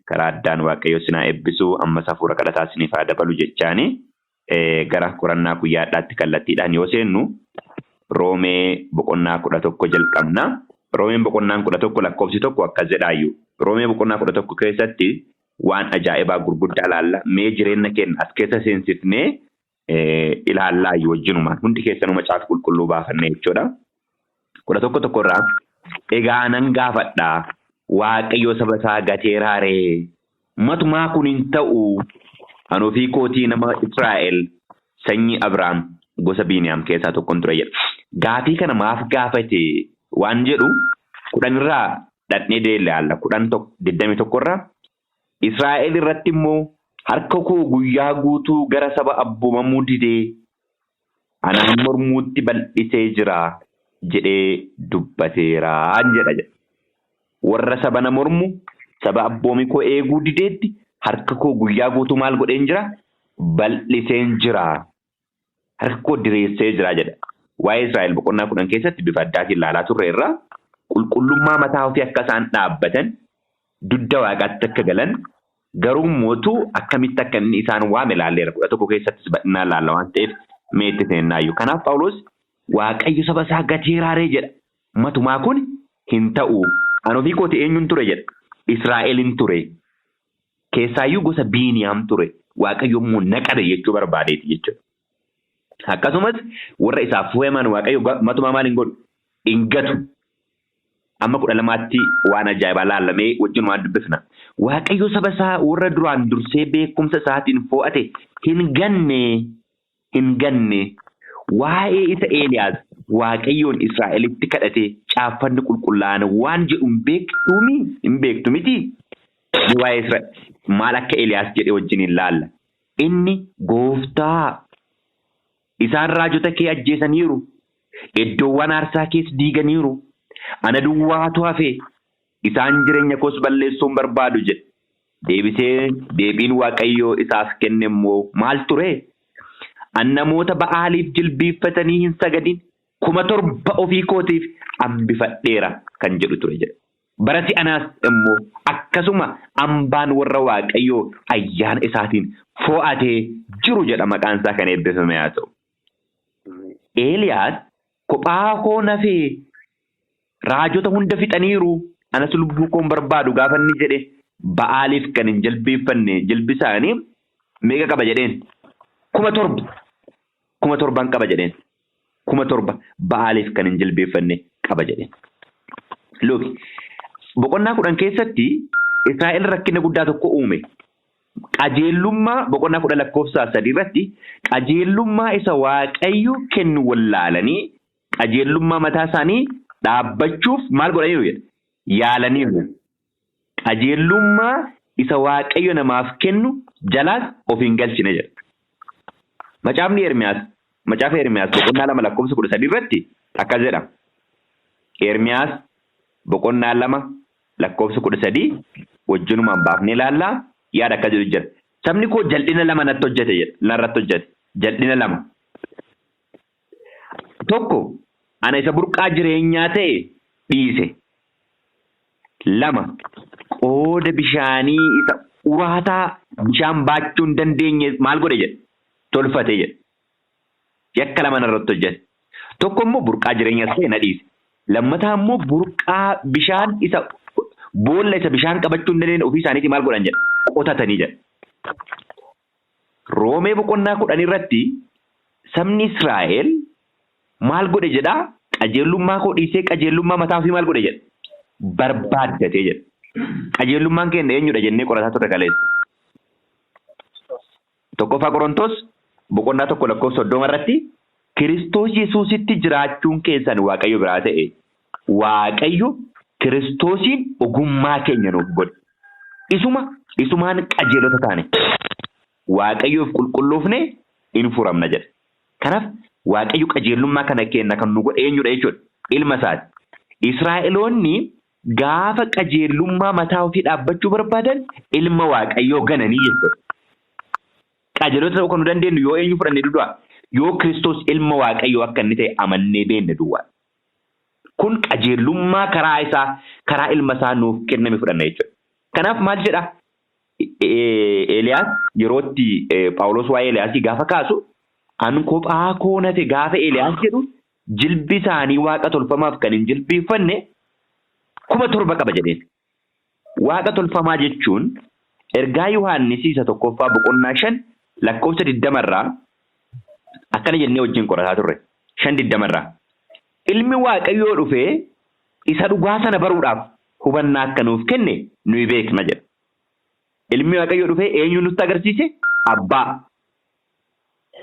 Karaa addaan Waaqayyo isin haa eebbisu, ammas hafuura kadhataa isiniif haa dabalu jechaani gara qorannaa guyyaa har'aatti kallattiidhaan yoo seennu Roomee boqonnaa 11 jalqabna. Roomeen boqonnaan 11 lakkoofsi 1 akkas jedhaayyuu. Roomee boqonnaa 11 keessatti waan ajaa'ibaa gurguddaa ilaalla. Mee jireenya keenya as keessa seensifnee ilaallaayyuu wajjinumaan hundi keessanuu macaafa qulqulluu baafannee jechuudha. 11 tokko irraa egaa nan gaafadha, Waaqayyo saba isaa gateeraa ree? Matumaa kun hin ta'u. Ani ofii kootii nama Israa'el sanyii Abrahaam gosa Biiniyaam keessaa tokkon ture jedha. Gaafii kana maaf gaafate waan jedhu 10 irraa dhaqnee ilaalla. 10 21 irraa Israa'el irratti immoo harka koo guyyaa guutuu gara saba abboomamuu didee anaan mormuutti bal'isee jira jedhee dubbateera jedha. Warra saba na mormu, saba abboomi koo eeguu dideetti harka koo guyyaa guutuu maal godheen jira? Bal'iseen jira. Harka koo diriirsee jira jedha. Waa'ee Israa'el boqonnaa 10 keessatti bifa addaatiin ilaalaa turre irraa qulqullummaa mataa ofii akka isaan dhaabbatan, dugda Waaqaatti akka galan, garuu mootuu akkamitti akka inni isaan waame ilaalleera. 11 keessattis bal'inaan ilaalla waan ta'eef mee itti seennaayyuu. Kanaaf Phaawulos Waaqayyo saba isaa gateeraaree jedha. Matumaa kun hin ta'u. Ani ofii kooti eenyuun ture jedha. Israa'elin ture. Keessaayyuu gosa Biiniyaam ture. Waaqayyo immoo na qabe jechuu barbaadeeti jechuudha. Akkasumas warra isaaf fo'aman Waaqayyo matumaa maal hin godhu? Hin gatu. Amma 12tti waan ajaa'ibaa laallamee wajjin waan dubbifna. Waaqayyo saba isaa warra duraan dursee beekumsa isaatiin fo'ate hin ganne. Hin ganne. Waa'ee isa Eeliyaas Waaqayyoon Israa'elitti kadhate caaffanni qulqullaa'aan waan jedhu hin beektuumi? Hin beektu miti? Waa'ee Israa'el maal akka Eeliyaas jedhe wajjin hin laalla. Inni gooftaa isaan raajota kee ajjeesaniiru, iddoowwan aarsaa kees diiganiiru, ana duwwaatu hafe, isaan jireenya koos balleessuun barbaadu jedhe. Deebisee deebiin Waaqayyoo isaaf kenne immoo maal ture? An namoota Ba'aaliif jilbiiffatanii hin sagadin 7,000 ofii kootiif hambifadheera kan jedhu ture jedha. Bara si'anaas immoo akkasuma hambaan warra Waaqayyoo ayyaana isaatiin fo'atee jiru jedha, maqaan isaa kan eebbifame haa ta'u. Eeliyaas kophaa koo nafee raajota hunda fixaniiru, anas lubbuu koon barbaadu gaafa inni jedhe, Ba'aaliif kan hin jilbiiffanne jilbi isaanii meeqa qaba jedheen? 7,000. 7,000n qaba jedheen. 7,000 Ba'aaliif kan hin jilbeeffanne qaba jedheen. Look, boqonnaa 10 keessatti Israa'el rakkina guddaa tokko uume. Qajeellummaa boqonnaa 10 lakkoofsa 3 irratti qajeellummaa isa Waaqayyo kennu wallaalanii qajeellummaa mataa isaanii dhaabbachuuf maal godhaniiru jedha? Yaalaniiru. Qajeellummaa isa Waaqayyo namaaf kennu jalaas of hin galchine jedha. Macaafni Ermiyaas, Macaafa Ermiyaas boqonnaa 2 lakkoofsa 13 irratti akkas jedha. Ermiyaas boqonnaa 2 lakkoofsa 13 wajjinumaan baafnee ilaallaa, yaada akkas jedhu jira. Sabni koo jal'ina lama natti hojjete jedha. Narratti hojjete. Jal'ina lama. Tokko, ana isa burqaa jireenyaa ta'e dhiise. 2, qooda bishaanii isa uraataa bishaan baachuu hin dandeenye maal godhe jedha? Tolfate jedha. Yakka lama narratti hojjete. Tokko immoo burqaa jireenyaa isa ta'e na dhiise. Lammataa immoo burqaa bishaan isa boolla isa bishaan qabachuu hin dandeenye ofii isaaniitii maal godhan jedha? Qotatanii jedha. Roomee boqonnaa 10 irratti sabni Israa'el maal godhe jedhaa? Qajeellummaa koo dhiisee qajeellummaa mataa ofii maal godhe jedha? Barbaaddatee jedha. Qajeellummaan keenya eenyudha jennee qorataa turre kaleessa. 1ffaa Qorontos boqonnaa 1 lakkoofsa 30 irratti Kiristoos Yesuusitti jiraachuun keessan Waaqayyo biraa ta'e, Waaqayyo Kiristoosiin ogummaa keenya nuuf godhe. Isuma isumaan qajeelota taane. Waaqayyoof qulqulloofne in furamna jedha. Kanaaf Waaqayyo qajeelummaa kana kenna kan nu godhe eenyudha jechuudha? Ilma isaati. Israa'eloonni gaafa qajeelummaa mataa ofii dhaabbachuu barbaadan ilma Waaqayyoo gananii jechuudha. Qajeelota ta'uu kan nu dandeenyu yoo eenyu fudhanne duwwaa? Yoo Kiristoos ilma Waaqayyoo akka inni ta'e amannee beekne duwwaa. Kun qajeelummaa karaa isaa, karaa ilma isaa nuuf kenname fudhanna jechuudha. Kanaaf maal jedha? Eeliyaas yerootti Phaawulos waa'ee Eeliyaasii gaafa kaasu an kophaa koo nafe gaafa Eeliyaas jedhu jilbi isaanii waaqa tolfamaaf kan hin jilbiiffanne 7,000 qaba jedheen. Waaqa tolfamaa jechuun ergaa Yohaannis isa tokkoffaa boqonnaa 5 lakkoofsa 20 irraa akkana jennee wajjin qorataa turre. 5:20 irraa. Ilmi Waaqayyoo dhufee isa dhugaa sana baruudhaaf hubannaa akka nuuf kenne nuyi beekna jedha. Ilmi Waaqayyoo dhufee eenyu nutti agarsiise? Abbaa.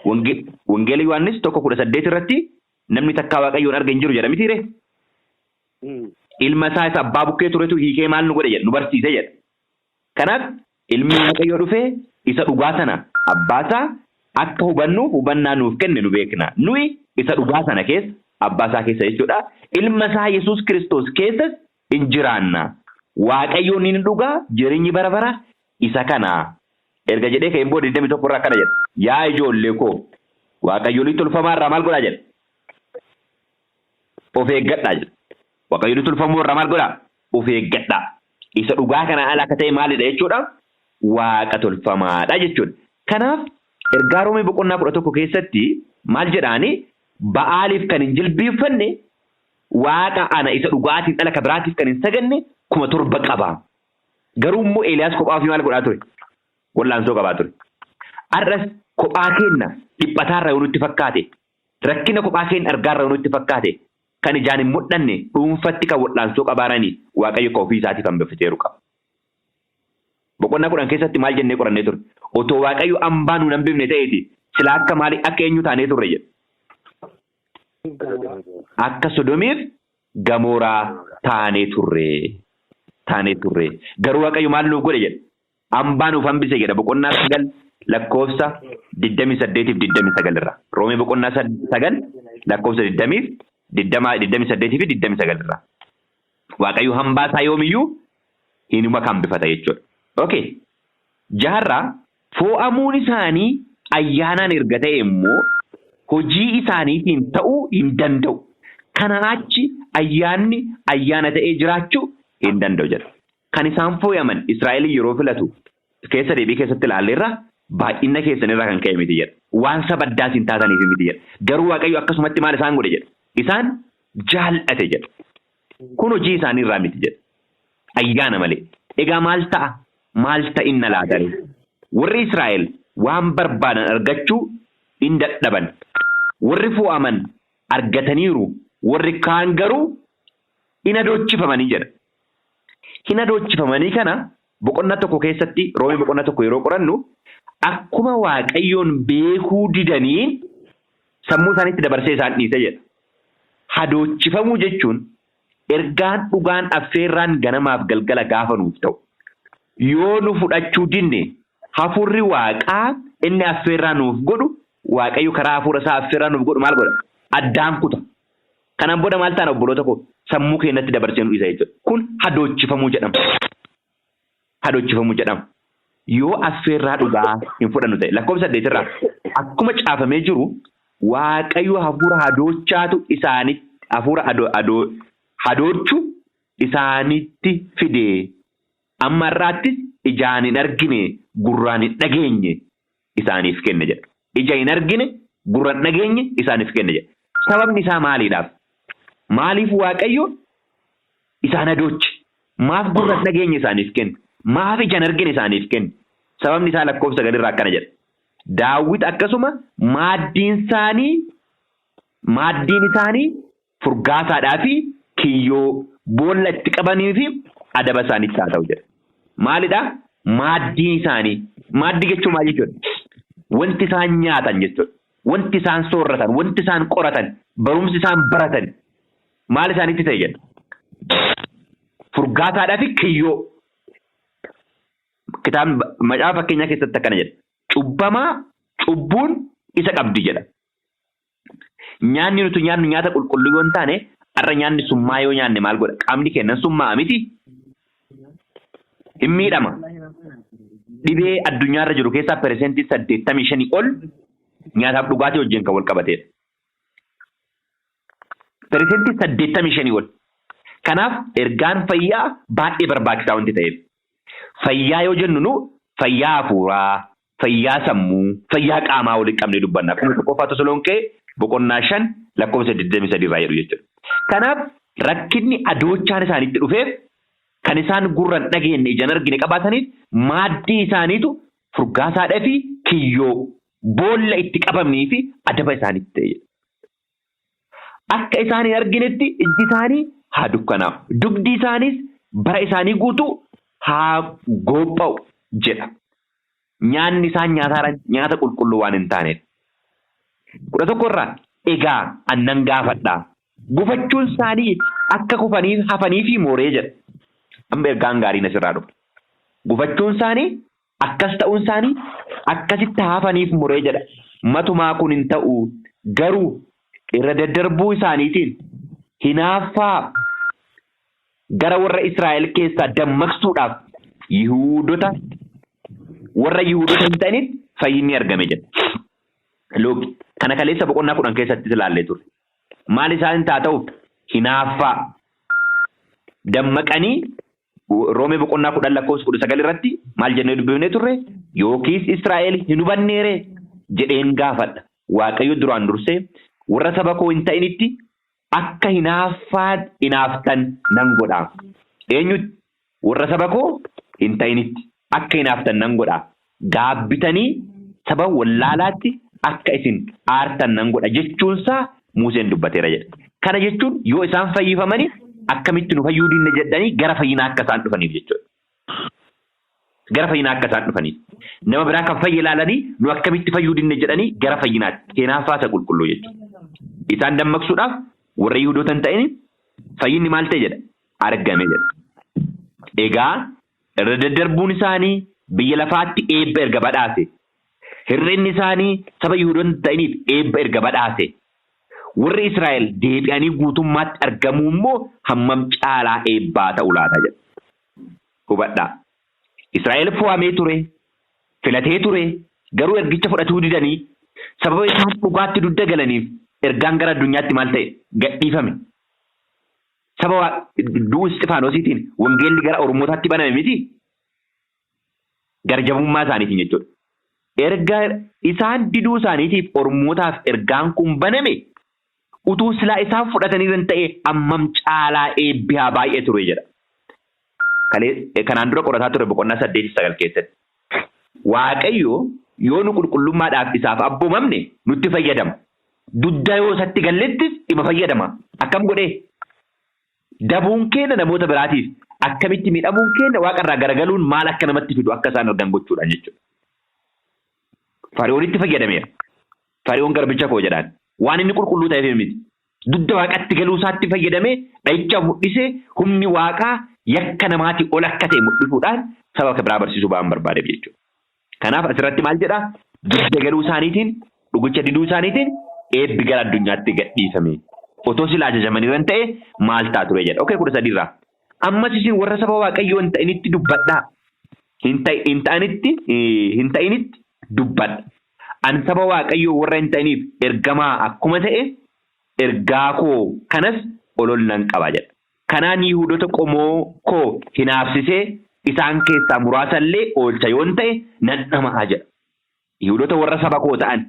Wangeela Yohaannis 1:18 irratti namni takkaa Waaqayyoon arge hin jiru jedha mitiiree? Ilma isaa isa abbaa bukkee turetu hiikee maal nu godhe jedha, nu barsiise jedha. Kanaaf ilmi Waaqayyoo dhufee isa dhugaa sana abbaa isaa akka hubannuuf hubannaa nuuf kenne nu beekna. Nuyi isa dhugaa sana keessa abbaa isaa keessa jechuudha. Ilma isaa Yesuus Kiristoos keessas in jiraanna. Waaqayyoon inni dhugaa jireenyi bara bara isa kana. Erga jedhee ka'een booda 21 irraa akkana jedha. Yaa ijoollee koo Waaqayyolii tolfamaa irraa maal godhaa jedha? Of eeggadhaa jedha. Waaqayyolii tolfamoo irraa maal godhaa? Of eeggadhaa. Isa dhugaa kanaan ala akka ta'e maalidha jechuudha? Waaqa tolfamaadha jechuudha. Kanaaf ergaa Roomee boqonnaa 11 keessatti maal jedhaani? Ba'aaliif kan hin jilbiiffanne waaqa ana isa dhugaatiin ala ka biraatiif kan hin saganne 7,000 qaba. Garuu immoo Eeliyaas kophaa ofii maal godhaa ture? Wallaansoo qabaa ture. Har'as kophaa keenna dhiphataarra yoo nutti fakkaate, rakkina kophaa keenya argaarra yoo nutti fakkaate, kan ijaan hin mul'anne dhuunfatti kan wal'aansoo qabaarani Waaqayyo kan ofii isaatiif hambifateeru qaba. Boqonnaa 10 keessatti maal jennee qorannee ture? Otoo Waaqayyo hambaa nuun hambifne ta'eeti silaa akka maali akka eenyu taanee turre jedha. Akka Sodomiif Gamooraa taanee turre. Taanee turre. Garuu Waaqayyo maal nuuf godhe jedha? Hambaa nuuf hambise jedha boqonnaa 9 lakkoofsa 28 fi 29 irraa. Roomee boqonnaa 9 lakkoofsa 20 28 fi 29 irraa. Waaqayyo hambaa isaa yoomiyyuu hinuma hambifata jechuudha. Okay. Jaharraa foo'amuun isaanii ayyaanaan erga ta'e immoo hojii isaaniitiin ta'uu hin danda'u. Kanaa achi ayyaanni ayyaana ta'ee jiraachuu hin danda'u jedha. Kan isaan foo'aman Israa'eliin yeroo filatu keessa deebii keessatti ilaalleerra baay'ina keessanirraa kan ka'e miti jedha. Waan saba addaas hin taataniif miti jedha. Garuu Waaqayyo akkasumatti maal isaan godhe jedha. Isaan jaallate jedha. Kun hojii isaanii irraa miti jedha. Ayyaana malee. Egaa maal ta'a? Maal ta'inna laata ree? Warri Israa'el waan barbaadan argachuu in dadhaban. Warri fo'aman argataniiru, warri kaan garuu in hadoochifamanii jedha. Hin hadoochifamanii kana boqonnaa 1 keessatti Roomee boqonnaa 1 yeroo qorannu akkuma Waaqayyoon beekuu didaniin sammuu isaaniitti dabarsee isaan dhiise jedha. Hadoochifamuu jechuun ergaan dhugaan affeerraan ganamaaf galgala gaafa nuuf ta'u yoo nu fudhachuu dinne hafuurri Waaqaa inni affeerraa nuuf godhu Waaqayyo karaa hafuura isaa affeerraa nuuf godhu maal godha? Addaan kuta. Kanaan booda maal taana obboloota koo? Sammuu keenyatti dabarsee nu dhiisa jechuudha. Kun hadoochifamuu jedhama. Hadoochifamuu jedhama. Yoo affeerraa dhugaa hin fudhannu ta'e lakkoofsa 8 irraa akkuma caafamee jiru Waaqayyo hafuura hadoochaatu isaanitti hafuura hadoochu isaanitti fide amma har'aattis ijaan hin argine gurraan hin dhageenye isaaniif kenne jedha. Ija hin argine gurra hin dhageenye isaaniif kenne jedha. Sababni isaa maaliidhaaf? Maaliif Waaqayyo isaan hadooche? Maaf gurra hin dhageenye isaaniif kenne? Maaf ija hin argine isaaniif kenne? Sababni isaa lakkoofsa 9 irraa akkana jedha. Daawit akkasuma maaddiin isaanii maaddiin isaanii furgaasaadhaa fi kiyyoo boolla itti qabanii fi adaba isaanitti haa ta'u jedha. Maalidha? Maaddiin isaanii. Maaddii jechuun maal jechuudha? Wanti isaan nyaatan jechuudha. Wanti isaan soorratan, wanti isaan qoratan, barumsi isaan baratan maal isaanitti ta'e jedha? Furgaasaadhaa fi kiyyoo. Kitaabni macaafa fakkeenyaa keessatti akkana jedha. Cubbamaa cubbuun isa qabdi jedha. Nyaanni nuti nyaannu nyaata qulqulluu yoo hin taane har'a nyaanni summaa yoo nyaanne maal godha? Qaamni keenya summaa'a miti? Hin miidhama. Dhibee addunyaarra jiru keessaa peresentii 85 ol nyaataaf dhugaatii wajjin kan wal qabatedha. Peresentii 85 ol. Kanaaf ergaan fayyaa baay'ee barbaachisaa wanti ta'eef. Fayyaa yoo jennu nu Fayyaa hafuuraa, fayyaa sammuu, fayyaa qaamaa waliin qabnee dubbanna. Akkuma tokkoffaa Tasalonqee boqonnaa 5 lakkoofsa 23 irraa jedhu jechuudha. Kanaaf rakkinni adoochaan isaanitti dhufeef kan isaan gurran dhageenye ijaan argine qabaataniif maaddii isaaniitu furgaasaadhaa fi kiyyoo boolla itti qabamnii fi adaba isaanitti ta'e. Akka isaan hin arginetti ijji isaanii haa dukkanaa'u. Dugdi isaaniis bara isaanii guutuu haa gopha'u jedha. Nyaanni isaan nyaata qulqulluu waan hin taaneef. 11 irraa egaa annan gaafadhaa. Gufachuun isaanii akka kufaniif hafanii fi mooree jedha. Amma ergaan gaariin asirraa dhufa. Gufachuun isaanii akkas ta'uun isaanii akkasitti hafaniif muree jedha. Matumaa kun hin ta'u garuu irra daddarbuu isaaniitiin hinaaffaa gara warra Israa'el keessaa dammaqsuudhaaf Yihuudota warra Yihuudota hin ta'initti fayyinni argame jedha. Look, kana kaleessa boqonnaa 10 keessatti ilaallee turre. Maal isaan taa ta'uuf hinaaffaa dammaqanii Roomee boqonnaa 10 lakkoofsa 19 irratti maal jennee dubbifnee turre? Yookiis Israa'el hin hubanneeree jedheen gaafadha. Waaqayyo duraan dursee warra saba koo hin ta'initti akka hinaaffaa hinaaftan nan godha. Eenyutti? Warra saba koo hin ta'initti akka hinaaftan nan godha. Gaabbitanii saba wallaalaatti akka isin aartan nan godha jechuunsaa Museen dubbateera jedha. Kana jechuun yoo isaan fayyifamanii akkamitti nu fayyuu dinne jedhanii gara fayyinaa akka isaan dhufaniif jechuudha. Gara fayyinaa akka isaan dhufaniif. Nama biraa kan fayye ilaalanii nu akkamitti fayyuu dinne jedhanii gara fayyinaatti. Hinaaffaa isa qulqulluu jechuudha. Isaan dammaqsuudhaaf warra Yihudoota hin ta'in fayyinni maal ta'e jedha? Argame jedha. Egaa irra daddarbuun isaanii biyya lafaatti eebba erga badhaase. Hir'inni isaanii saba Yihudoota hin ta'iniif eebba erga badhaase. Warri Israa'el deebi'anii guutummaatti argamuu immoo hammam caalaa eebbaa ta'u laata jedha. Hubadhaa. Israa'el fo'amee ture, filatee ture, garuu ergicha fudhatuu didanii sababa isaan dhugaatti dugda galaniif ergaan gara addunyaatti maal ta'e? Gadhiifame. Saba du'uu Isxifaanosiitiin wangeelli gara Oromootaatti baname miti? Garjabummaa isaaniitiin jechuudha. Erga isaan diduu isaaniitiif Oromootaaf ergaan kun baname utuu silaa isaan fudhatanii ta'e hammam caalaa eebbi haa baay'ee ture jedha. Kanaan dura qorataa ture boqonnaa 8-9 keessatti. Waaqayyo yoo nu qulqullummaadhaaf isaaf abboomamne nutti fayyadama. Dugda yoo isatti gallettis dhima fayyadama. Akkam godhee? Dabuun keenya namoota biraatiif akkamitti miidhamuun keenya waaqarraa garagaluun maal akka namatti fidu akka isaan argan gochuudhaan jechuudha. Fari'oonitti fayyadameera. Fari'oon garbicha koo jedhaan. Waan inni qulqulluu ta'eef miti. Dugda waaqatti galuu isaatti fayyadamee dhahicha mul'isee humni waaqaa yakka namaatii ol akka ta'e mul'isuudhaan saba biraa barsiisuu ba'an barbaadeef jechuudha. Kanaaf asirratti maal jedhaa? Dugda galuu isaaniitiin, dhugicha diduu isaaniitiin eebbi gara addunyaatti gadhiifame. Otoo silaa ajajamanii waan ta'e maal ta'a ture jedha. Okey 13 irraa. Ammas isin warra saba Waaqayyoo hin ta'initti dubbadhaa. Hin ta'initti dubbadha. Ani saba Waaqayyoo warra hin ta'iniif ergamaa akkuma ta'e ergaa koo kanas olol nan qaba jedha. Kanaan Yihudoota qomoo koo hinaafsisee isaan keessaa muraasallee oolcha yoon ta'e nan dhama'a jedha. Yihudoota warra saba koo ta'an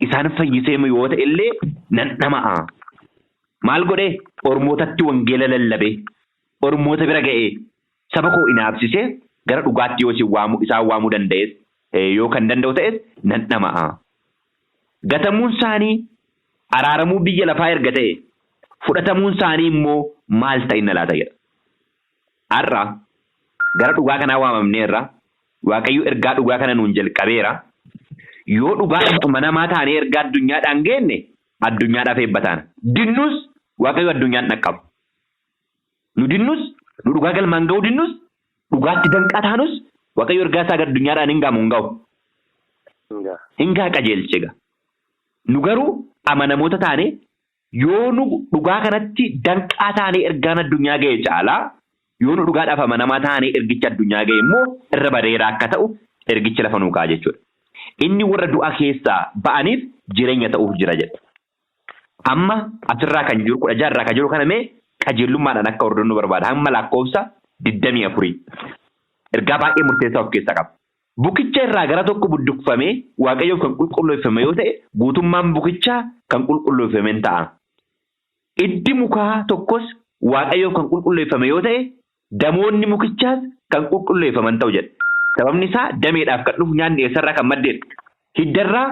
isaan fayyisee yoo ta'e illee nan dhama'a. Maal godhee? Ormootatti wangeela lallabee, Ormoota bira ga'ee saba koo hinaafsisee gara dhugaatti yoo isaan waamuu danda'es yoo kan danda'u ta'es nan dhama'a. Gatamuun isaanii araaramuu biyya lafaa erga ta'e fudhatamuun isaanii immoo maal ta'inna laata jedha. Har'a gara dhugaa kanaa waamamneerra. Waaqayyo ergaa dhugaa kana nuun jalqabeera. Yoo dhugaadhaaf amanamaa taanee ergaa addunyaadhaan geenne addunyaadhaaf eebba taana. Dinnus Waaqayyo addunyaan dhaqqabu. Nu dinnus, nu dhugaa galmaan ga'uu dinnus, dhugaatti danqaa taanus Waaqayyo ergaa isaa addunyaadhaan hin gaamu hin ga'u. Hin gaa qajeelche egaa. Nu garuu amanamoota taanee yoo nu dhugaa kanatti danqaa taanee ergaan addunyaa ga'e caalaa yoo nu dhugaadhaaf amanamaa taanee ergicha addunyaa ga'e immoo irra bareedaa akka ta'u ergicha lafa nuu kaa'a jechuudha. Inni warra du'a keessaa ba'aniif jireenya ta'uuf jira jedha. Amma asirraa kan jiru 16 irraa kan jiru kana mee qajeelummaadhaan akka hordofnu barbaada. Hamma lakkoofsa 24. Ergaa baay'ee murteessaa of keessaa qaba. Bukicha irraa gara tokko budduqfamee Waaqayyoof kan qulqulleeffame yoo ta'e guutummaan bukichaa kan qulqulleeffame ta'a. Iddi mukaa tokkos Waaqayyoof kan qulqulleeffame yoo ta'e damoonni mukichaas kan qulqulleeffaman ta'u jedha. Sababni isaa dameedhaaf kan dhufu nyaanni eessarraa kan maddeedha? Hiddarraa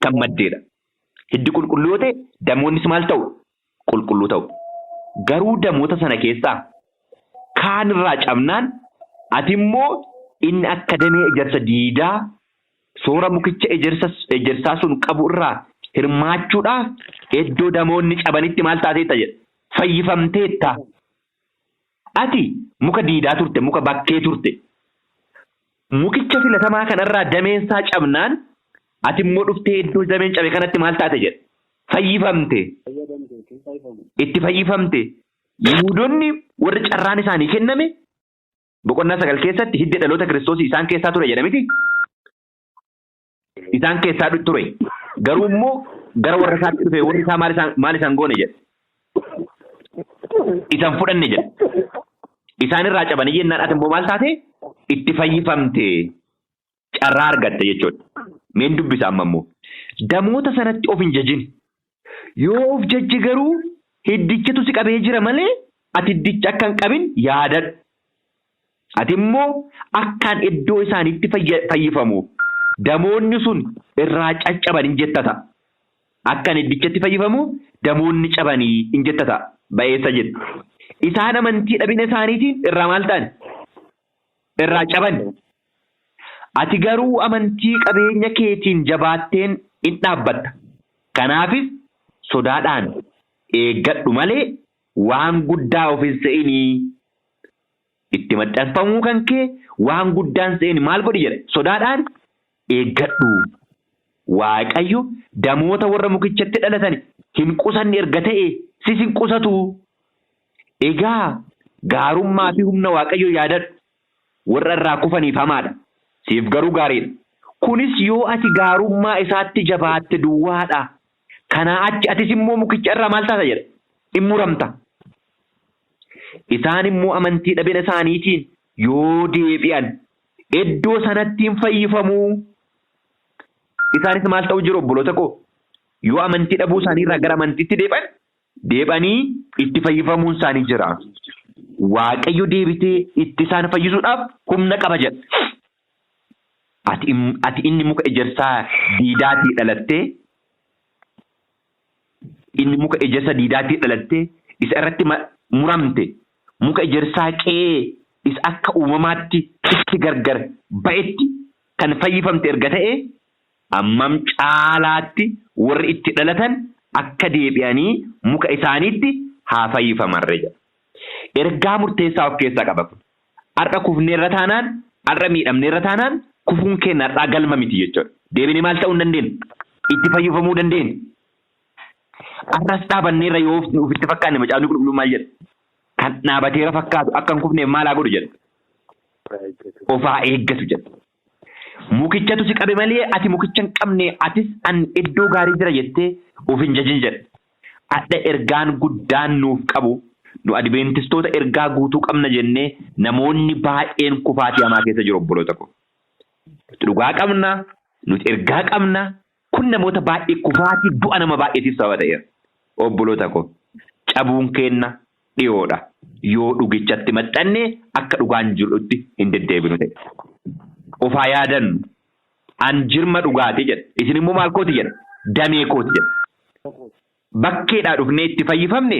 kan maddeedha. Hiddi qulqulluu yoo ta'e damoonnis maal ta'u? Qulqulluu ta'u. Garuu damoota sana keessaa kaanirraa cabnaan ati immoo inni akka damee ejersa diidaa soora mukicha ejersaa sun qabu irraa hirmaachuudhaaf iddoo damoonni cabanitti maal taateetta jedha. Fayyifamteetta. Ati muka diidaa turte, muka bakkee turte. Mukicha filatamaa kanarraa dameensaa cabnaan ati immoo dhuftee iddoo dameen cabe kanatti maal taate jedha. Fayyifamte. Itti fayyifamte. Yihudoonni warri carraan isaanii kenname boqonnaa 9 keessatti hidda dhaloota Kiristoos isaan keessaa ture jedhamiti. Isaan keessaa ture. Garuu immoo gara warra isaatti dhufe warri isaa maal isaan goone jedha. Isaan fudhanne jedha. Isaan irraa cabanii jennaan ati immoo maal taate? Itti fayyifamte. Carraa argatte jechuudha. Meen dubbisa amma immoo. Damoota sanatti of hin jajin. Yoo of jajji garuu hiddichatu si qabee jira malee ati hiddicha akka hin qabin yaadadhu. Ati immoo akkaan iddoo isaaniitti fayyifamu damoonni sun irraa caccaban hin jettata. Akkaan hiddichatti fayyifamu damoonni cabanii hin jettata. Ba'eessa jedhu. Isaan amantii dhabina isaaniitiin irraa maal ta'an? Irraa caban. Ati garuu amantii qabeenya keetiin jabaatteen in dhaabbatta. Kanaafis sodaadhaan eeggadhu malee waan guddaa of hin se'inii. Itti maxxanfamuu kan kee waan guddaan se'in maal godhi jedha? Sodaadhaan eeggadhu. Waaqayyo damoota warra mukichatti dhalatan hin qusanne erga ta'e sis hin qusatu. Egaa gaarummaa fi humna Waaqayyo yaadadhu. Warra irraa kufaniif hamaadha. Siif garuu gaariidha. Kunis yoo ati gaarummaa isaatti jabaatte duwwaadha. Kanaa achi atis immoo mukicha irraa maal taata jedha? In muramta. Isaan immoo amantii dhabina isaaniitiin yoo deebi'an iddoo sanatti hin fayyifamuu. Isaanis maal ta'u jiru obboloota koo? Yoo amantii dhabuu isaanii irraa gara amantiitti deebi'anii itti fayyifamuun isaanii jira. Waaqayyo deebitee itti isaan fayyisuudhaaf humna qaba jedha. Ati inni muka ejersaa diidaatii dhalattee inni muka ejersa diidaatii dhalattee isa irratti muramte muka ejersaa qe'ee isa akka uumamaatti itti gargar ba'etti kan fayyifamte erga ta'e ammam caalaatti warri itti dhalatan akka deebi'anii muka isaaniitti haa fayyifamarre jedha. Ergaa murteessaa of keessaa qaba kun. Har'a kufneerra taanaan, har'a miidhamneerra taanaan kufuun keenya har'aa galma miti jechuudha. Deebinee maal ta'uu hin dandeenyu? Itti fayyifamuu dandeenya. Har'as dhaabanneerra yoo ofitti fakkaanne macaafni qulqulluun maal jedha? Kan dhaabateera fakkaatu akka hin kufneef maal haa godhu jedha? Of haa eeggatu jedha. Mukichatu si qabe malee ati mukicha hin qabne atis an iddoo gaarii jira jettee of hin jajin jedha. Adda ergaan guddaan nuuf qabu nu adventistoota ergaa guutuu qabna jennee namoonni baay'een kufaatii hamaa keessa jiru obboloota koo. Nuti dhugaa qabna, nuti ergaa qabna. Kun namoota baay'ee kufaatii du'a nama baay'eetiif sababa ta'eera. Obboloota koo cabuun keenna dhiyoodha. Yoo dhugichatti maxxanne akka dhugaan jirutti hin deddeebinu ta'e. Of haa yaadannu. An jirma dhugaati jedha. Isin immoo maal kooti jedha? Damee kooti jedha. Bakkeedhaa dhufnee itti fayyifamne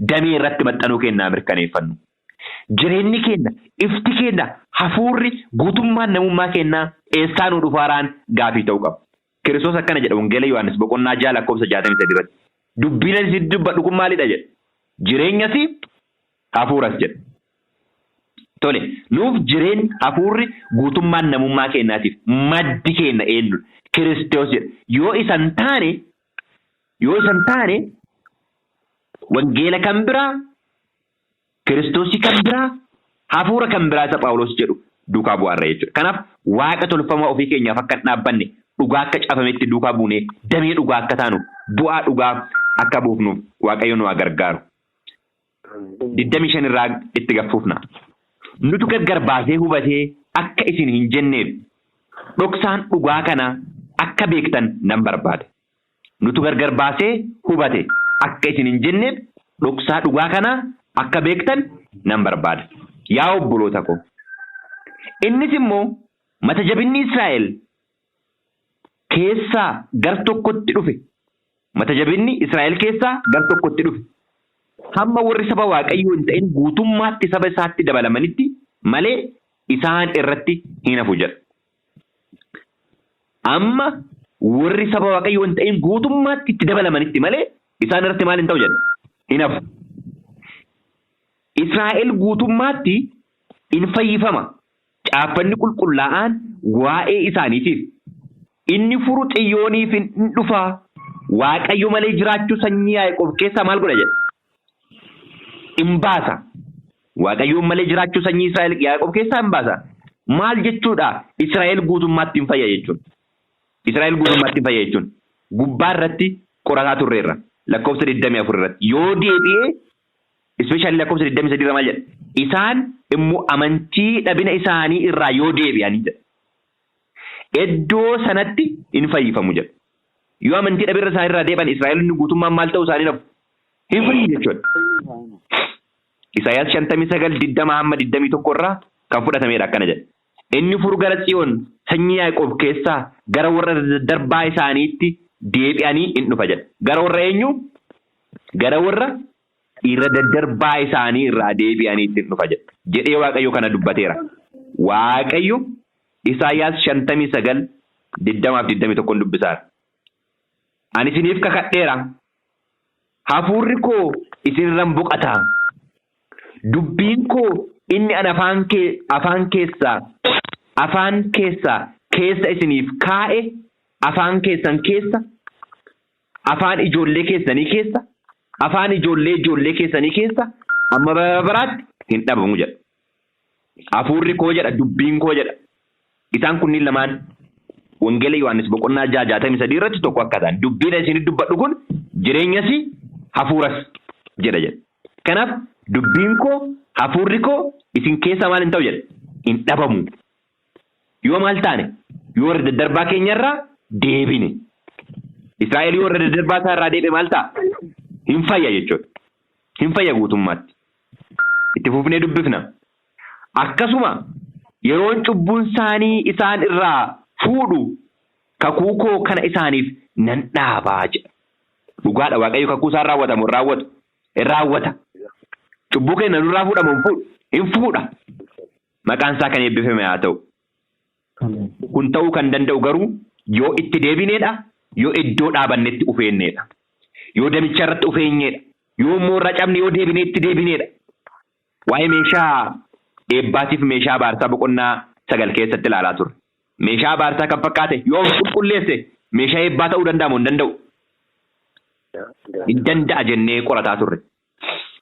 damee irratti maxxanuu keenyaa mirkaneeffannu. Jireenyi keenya, ifti keenya, hafuurri guutummaan namummaa keenyaa eessaa nu dhufaaraan gaafii ta'uu qaba. Kiristoos akkana jedha Wangeela Yohaannis boqonnaa 6 lakkoofsa 63 irratti. Dubbiin ani sitti dubbadhu kun maalidha jedha? Jireenyas hafuuras jedha. Tole, nuuf jireenyi hafuurri guutummaan namummaa keenyaatiif maddi keenya eenyudha? Kiristoos jedha. Yoo isan taane wangeela kan biraa, Kiristoosii kan biraa, hafuura kan biraa isa Phaawulos jedhu duukaa bu'aarra jechuudha. Kanaaf waaqa tolfamaa ofii keenyaaf akka hin dhaabbanne, dhugaa akka caafametti duukaa buunee damee dhugaa akka taanu, bu'aa dhugaa akka buufnuuf Waaqayyo nu haa gargaaru. 25 irraa itti gaffuufna. Nutu gargar baasee hubatee akka isin hin jenneef dhoksaan dhugaa kana akka beektan nan barbaada. Nutu gargar baasee hubate akka isin hin jenneef dhoksaa dhugaa kana akka beektan nan barbaada. Yaa obboloota ko. Innis immoo mata jabinni Israa'el keessaa gar tokkotti dhufe. Mata jabinni Israa'el keessaa gar tokkotti dhufe. Hamma warri saba Waaqayyoo hin ta'in guutummaatti saba isaatti dabalamanitti malee isaan irratti hin hafu jedha. Amma warri saba Waaqayyoo hin ta'in guutummaatti itti dabalamanitti malee isaan irratti maal hin ta'u jedha? Hin hafu. Israa'el guutummaatti in fayyifama. Caaffanni qulqullaa'aan waa'ee isaaniitiif. Inni furu Xiyooniif in dhufa. Waaqayyo malee jiraachuu sanyii Yaaqoob keessaa maal godha jedha? In baasa. Waaqayyoon malee jiraachuu sanyii Israa'el Yaaqoob keessaa in baasa. Maal jechuudha? Israa'el guutummaatti hin fayya jechuun. Israa'el guutummaatti hin fayya jechuun. Gubbaa irratti qorataa turreerra. Lakkoofsa 24 irratti. Yoo deebi'ee especially lakkoofsa 23 irra maal jedha? Isaan immoo amantii dhabina isaanii irraa yoo deebi'anii jedha. Iddoo sanatti hin fayyifamu jedha. Yoo amantii dhabina isaanii irraa deebi'an Israa'elonni guutummaan maal ta'uu isaanii nafu? Hin fayyu jechuudha. Isaayyaas 59 20 hamma 21 irraa kan fudhatamedha akkana jedha. Inni furu gara Tsiyoon sanyii Yaaqoob keessaa gara warra daddarbaa isaaniitti deebi'anii in dhufa jedha. Gara warra eenyu? Gara warra irra daddarbaa isaanii irraa deebi'aniitti in dhufa jedha. Jedhee Waaqayyo kana dubbateera. Waaqayyo Isaayyaas 59 20 21 dubbisaara. Ani isiniif kakadheera. Hafuurri koo isinirran boqata. Dubbiin koo inni ani afaan keessaa keessa isiniif kaa'e afaan keessan keessa, afaan ijoollee keessanii keessa, afaan ijoollee ijoollee keessanii keessa amma bara baraatti hin dhabamu jedha. Hafuurri koo jedha, dubbiin koo jedha. Isaan kunniin lamaan Wangeela Yohaannis boqonnaa 6 63 irratti tokko akka ta'an, dubbiin isin dubbadhu kun jireenyas hafuuras jedha. Kanaaf dubbiin koo, hafuurri koo isin keessa maal hin ta'u jedha? Hin dhabamu. Yoo maal taane? Yoo warra daddarbaa keenyarraa deebine. Israa'el yoo warra daddarbaa isaa irraa deebi'e maal ta'a? Hin fayya jechuudha. Hin fayya guutummaatti. Itti fufnee dubbifna. Akkasuma yeroon cubbuun isaanii isaan irraa fuudhu kakuu koo kana isaaniif nan dhaabaa jedha. Dhugaadha, Waaqayyo kakuu isaan raawwatamu hin raawwatu? Hin raawwata. Cubbuu keenya nurraa fuudhamu hin fuudhu? Hin fuudha. Maqaan isaa kan eebbifame haa ta'u. Kun ta'uu kan danda'u garuu yoo itti deebineedha, yoo iddoo dhaabannetti ufeenneedha. Yoo damicha irratti ufeenyeedha. Yoo immoo irra cabne yoo deebinee itti deebineedha. Waa'ee meeshaa eebbaatiif meeshaa abaarsaa boqonnaa 9 keessatti ilaalaa turre. Meeshaa abaarsaa kan fakkaate yoo of qulqulleesse meeshaa eebbaa ta'uu danda'a moo hin danda'u? Hin danda'a jennee qorataa turre.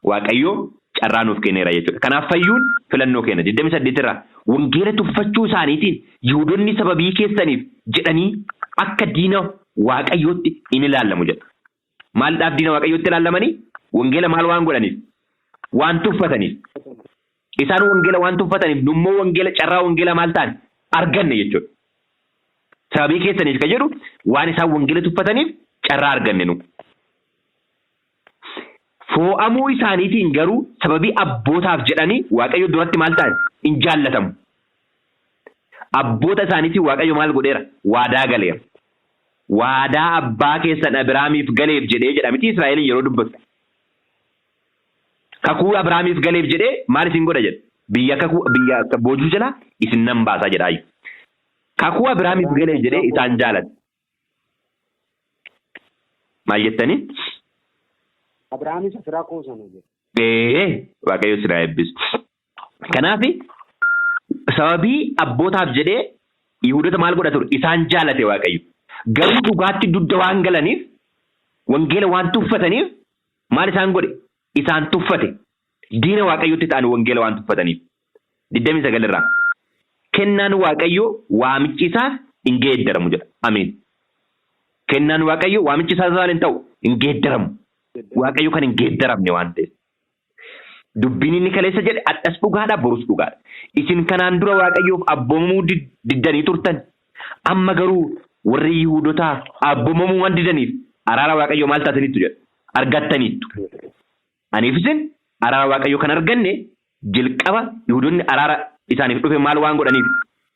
Waaqayyo carraa nuuf kenneera jechuudha. Kanaaf fayyuun filannoo keenya. 28 irraa wangeela tuffachuu isaaniitiin Yihuudonni sababii keessaniif jedhanii akka diina Waaqayyootti in ilaalamu jedha. Maaliidhaaf diina Waaqayyootti ilaalamanii? Wangeela maal waan godhaniif? Waan tuffataniif. Isaan wangeela waan tuffataniif nummoo wangeela, carraa wangeela maal ta'an arganne jechuudha. Sababii keessaniif kan jedhu waan isaan wangeela tuffataniif carraa arganne nu. Foo'amuu isaaniitiin garuu sababii abbootaaf jedhanii Waaqayyo duratti maal ta'an? Hin jaallatamu. Abboota isaaniitiin Waaqayyo maal godheera? Waadaa galeera. Waadaa abbaa keessan Abiraamiif galeef jedhee jedha miti Israa'eliin yeroo dubbatu. Kakuu Abiraamiif galeef jedhee maal isin godha jedha? Biyya kakuu, biyya boojuu jalaa isin nan baasaa jedhaayu. Kakuu Abiraamiif galeef jedhee isaan jaalate. Maal jettanii? Abiraamis fira koo sana jedhe. Ee, Waaqayyo si haa eebbisu. Kanaaf sababii abbootaaf jedhee Yihuudota maal godha ture? Isaan jaalate Waaqayyo. Garuu dhugaatti dugda waan galaniif, wangeela waan tuffataniif maal isaan godhe? Isaan tuffate. Diina Waaqayyotti ta'an wangeela waan tuffataniif. 29 irraa. Kennaan Waaqayyoo waamichi isaas hin geeddaramu jedha. Ameen. Kennaan Waaqayyoo waamichi isaas maal hin ta'u? Hin geeddaramu. Waaqayyo kan hin geeddaramne waan ta'eef. Dubbiin inni kaleessa jedhe adhas dhugaadha, borus dhugaadha. Isin kanaan dura Waaqayyoof abboomamuu diddanii turtan. Amma garuu warri Yihuudotaa abboomamuu waan didaniif araara Waaqayyoo maal taataniittu jedha? Argattaniittu. Aniif isin araara Waaqayyoo kan arganne jalqaba Yihuudonni araara isaaniif dhufe maal waan godhaniif?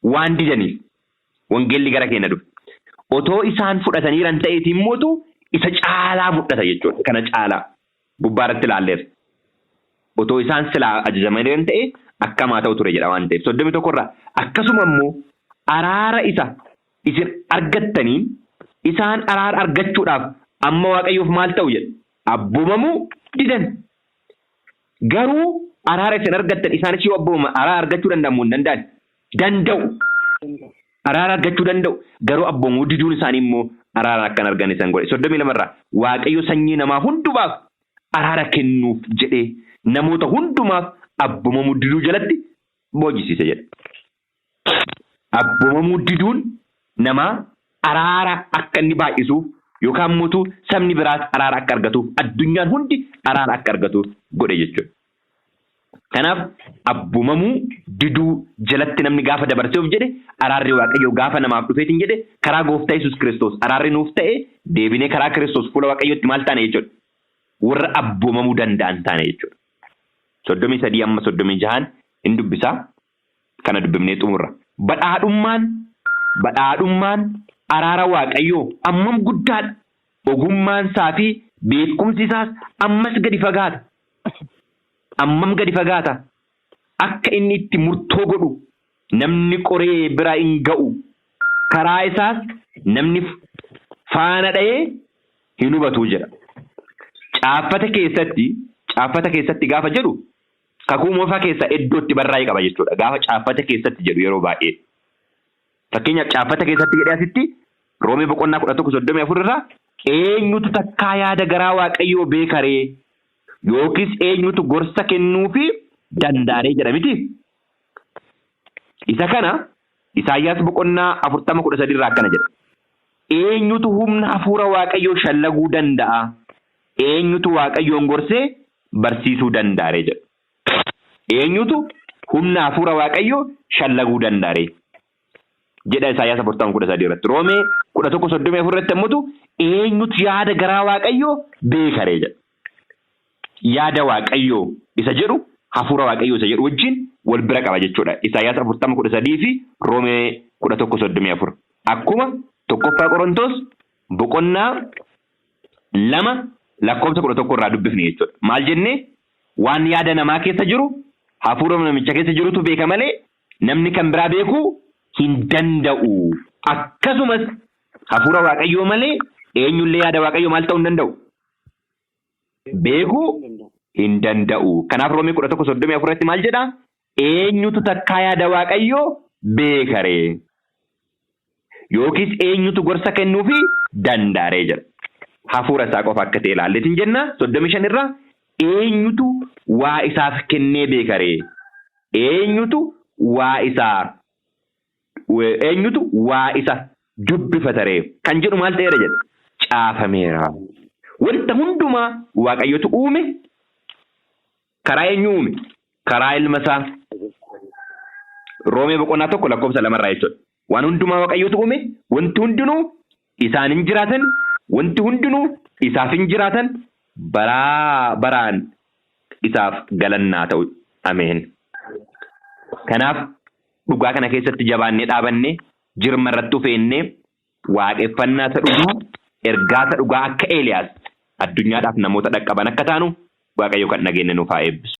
Waan didaniif. Wangeelli gara keenya dhufe. Otoo isaan fudhataniiran ta'eeti immootu isa caalaa fudhata jechuudha. Kana caalaa gubbaa irratti ilaalleerra. Otoo isaan silaa ajajamaniiran ta'e akkamaa ta'u ture jedha waan ta'eef. 31 irraa akkasuma immoo araara isa isin argattaniin isaan araara argachuudhaaf amma Waaqayyoof maal ta'u jedha? Abboomamuu didan. Garuu araara isin argattan isaanis yoo abboomaman araara argachuu danda'amu hin danda'an? Danda'u. Araara argachuu danda'u. Garuu abboomamuu diduun isaanii immoo araara akka hin arganne isaan godhe. 32 irraa Waaqayyo sanyii namaa hundumaaf araara kennuuf jedhee namoota hundumaaf abboomamuu diduu jalatti boojisiise jedha. Abboomamuu diduun namaa araara akka inni baay'isuuf yookaan immoo sabni biraas araara akka argatuuf addunyaan hundi araara akka argatuuf godhe jechuudha. Kanaaf abboomamuu diduu jalatti namni gaafa dabarsee of jedhe araarri Waaqayyoo gaafa namaaf dhufeetiin jedhe karaa gooftaa Yesuus Kiristoos araarri nuuf ta'e deebinee karaa Kiristoos fuula Waaqayyootti maal taane jechuudha. Warra abboomamuu danda'an taane jechuudha. 33 amma 36 hin dubbisaa. Kana dubbifnee xumurra. Badhaadhummaan badhaadhummaan araara Waaqayyoo ammam guddaadha! Ogummaan isaa fi beekumsi isaas ammas gadi fagaata. Ammam gadi fagaata! Akka inni itti murtoo godhu namni qoree bira hin ga'u. Karaa isaas namni faana dha'ee hin hubatu jedha. Caaffata keessatti caaffata keessatti gaafa jedhu Kakuu Moofaa keessaa iddoo itti barraa'e qaba jechuudha. Gaafa caaffata keessatti jedhu yeroo baay'ee. Fakkeenyaaf caaffata keessatti jedhee asitti Roomee boqonnaa 11:34 irraa eenyutu takkaa yaada garaa Waaqayyoo beekaree yookiis eenyutu gorsa kennuufi danda'aree jedha miti. Isa kana Isaayyaas boqonnaa 40:13 irraa akkana jedha. Eenyutu humna hafuura Waaqayyoo shallaguu danda'a? Eenyutu Waaqayyoon gorsee barsiisuu danda'aree jedha. Eenyutu humna hafuura Waaqayyoo shallaguu danda'aree? Jedha Isaayyaas 40:13 irratti. Roomee 11:34 irratti ammoo eenyutu yaada garaa Waaqayyoo beekaree jedha. Yaada Waaqayyoo isa jedhu hafuura Waaqayyoo isa jedhu wajjin wal bira qaba jechuudha. Isaayyaas 40:13 fi Roomee 11:34. Akkuma tokkoffaa Qorontos boqonnaa 2 lakkoofsa 11 irraa dubbifne jechuudha. Maal jennee waan yaada namaa keessa jiru hafuura namicha keessa jirutu beeka malee namni kan biraa beekuu hin danda'u. Akkasumas hafuura Waaqayyoo malee eenyullee yaada Waaqayyoo maal ta'uu hin danda'u? Beekuu hin danda'u. Kanaaf Roomee 11:34 irratti maal jedha? Eenyutu takkaa yaada Waaqayyoo beekaree? Yookiis eenyutu gorsa kennuufi danda'aree jedha. Hafuura isaa qofa akka ta'e ilaalleetiin jenna. 35 irraa eenyutu waa isaaf kennee beekaree? Eenyutu waa isaa eenyutu waa isa dubbifataree? Kan jedhu maal ta'eera jedha? Caafameera. Wanta hundumaa Waaqayyotu uume. Karaa eenyu uume? Karaa ilma isaa. Roomee boqonnaa 1 lakkoofsa 2 irraa jechuudha. Waan hundumaa Waaqayyotu uume, wanti hundinuu isaan hin jiraatan, wanti hundinuu isaaf hin jiraatan, baraa baraan isaaf galannaa ta'u. Ameen. Kanaaf dhugaa kana keessatti jabaannee dhaabannee jirma irratti ufeennee waaqeffannaa isa dhugaa, ergaa isa dhugaa akka Eeliyaas addunyaadhaaf namoota dhaqqaban akka taanu Waaqayyo kan dhageenne nuuf haa eebbisu.